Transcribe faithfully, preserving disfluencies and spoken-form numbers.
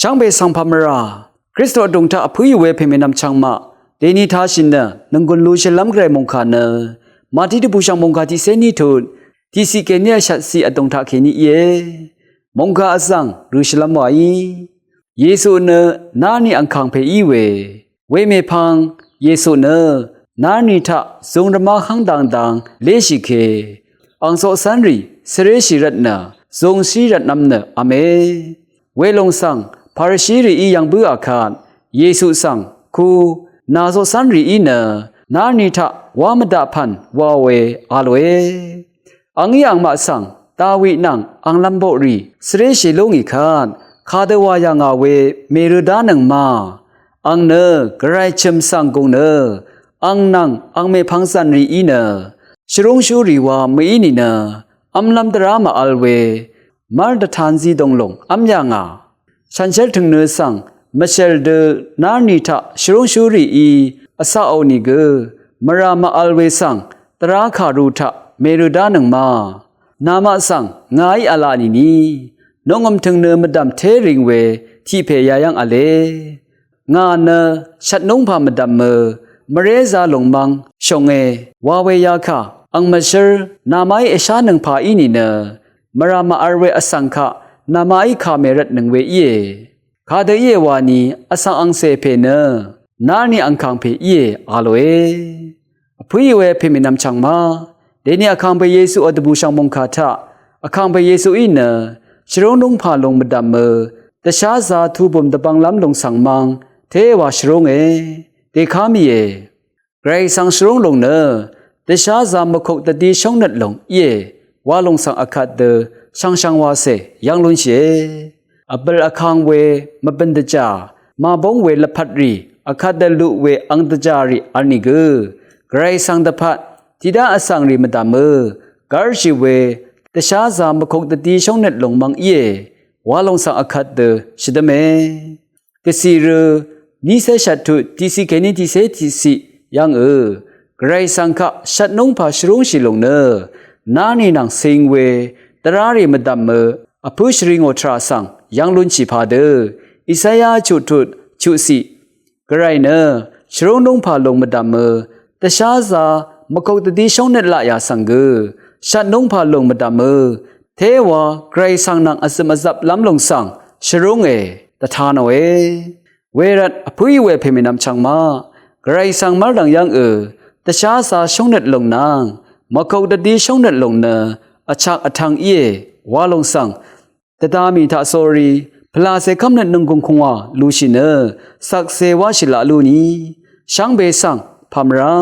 Shvngbe svng pàmvrà Kristu vdùng taq vpǿì we pèmènvm chvngmaq dèni tāshì nø nònggùn lushìlv́m gvray mòngkà nø Mati dvbùshv̀ng mòngkà tiqcé ní tut tiqciq kèní vshvtciq vdùng taq kèní íe. Mòngkà vzv̀ng røshìlv́m wàí Yesu nø narni angkàng pè í we. Wemèpvng Yesu nø narni taq zūng rvmá hv́ng dang dang léshì ke ang coqcv́nrì svreshì rvtnø zūngshí rvtnvm nø v̄me. Welòng svng Parishirìí yv̄ng bǿà kvt Yesu svng ku nà coqcv́nrìí nø narni taq wá mvdaq pv̀n wa we a lòe. Angí angmaq svng Dawi nvng anglv̄m boqrì svréshì lú ngì kvt kadø wà yà ngà we mèrø dánøng ma. Ang nø gvray chø̀m svng gùng nø ang nvng ang mèpvng zv̀nrìí nø shvrúngshúrì wa mø̀í nìnø v́mlv́m dvrá màvl we mv́r dvtan zidòng lòng v́m yà ngà. Shànshér tø̀ngnø svng mvshèl dø narni taq shvrúngshúrìí vcaqò nìgø mvrà màvl we svng dvrá kàru taq mèrø dánøng ma. Namaq svng ngàí v̄la nìni nongø̀m tø̀ngnø mvdv̀m té ring we tiq pè yayv́ng v̄le. Ngà nø shvtnúngpà mvdv̀mø mvrézā lùngmvng shònge wa we yakà ang mvshǿr namaqí èshánøng pà í nìnø mvrà màvl we vsvng kaq namaqí kà mèrvtnøng we íe. Kadø íe wani vsvng angcè pè nø narni angkàng pè íe a lòe. Vpǿì we pèmènvm chv̀ng ma dèni vkàngpè Yesu vdvbùshv̀ng mòngkà taq vkàngpè Yesuí nø shvrúngnúngpà lùng mvdv̀mø dvsházā tubø̀m dvbvnglv́m lùng svng mvng téwa shvrúnge. Dèká mìe. Gvray svng shvrúng lùng nø dvsházā mvkuk dvdí shóngnøt lùng íe wa lùng svng vkvt dø shvngshvng wacè yv́ng lúnshìe. Vbø̀l vkang we mvbø̀n dvjà màbóng we lvpat rì vkvt dø luq we ang dvjà rì vl nìgø gvray svng dvpvt tiqdá vsvng rì mvdv̀mø gv́rshì we dvsházā mvkuk dvdí shóngnøt lùng mvng íe wa lùng svng vkvt dø shvdǿme. Dvcìrø nícé shvt tut tiqciq kèní tiqcé tiqciq yv́ngø gvray svng kaq shvtnúngpà shvrúngshì lùng nø narni nvng cing we dvrá rì mvdv̀mø vpǿ shvringò tvrà svng yv́ng lúnshì padø Isaya chuq tut chuqciq gvray nø shvrúngnúngpà lùng mvdv̀mø dvsházā mvkuk dvdí shóngnøt laqyà svng gø shvtnúngpà lùng mvdv̀mø téwa gvray svng nvng vzø̀m vzvplv́m lùng svng shvrúnge dvtanòe. Wervt vpǿì we pèmènvm chv̀ng ma gvray svng mv́rdv̀ng yv́ngø dvsházā shóngnøt lùng nvng mvkuk dvdí shóngnøt lùng nø vchak vtv̄ng íe wa lùng svng dvda mì taq sórí pvlàcè kv́mnøt nònggùng kùngwà lushì nø shvkse wáshì laq lú ni shvngbe svng pàmvrá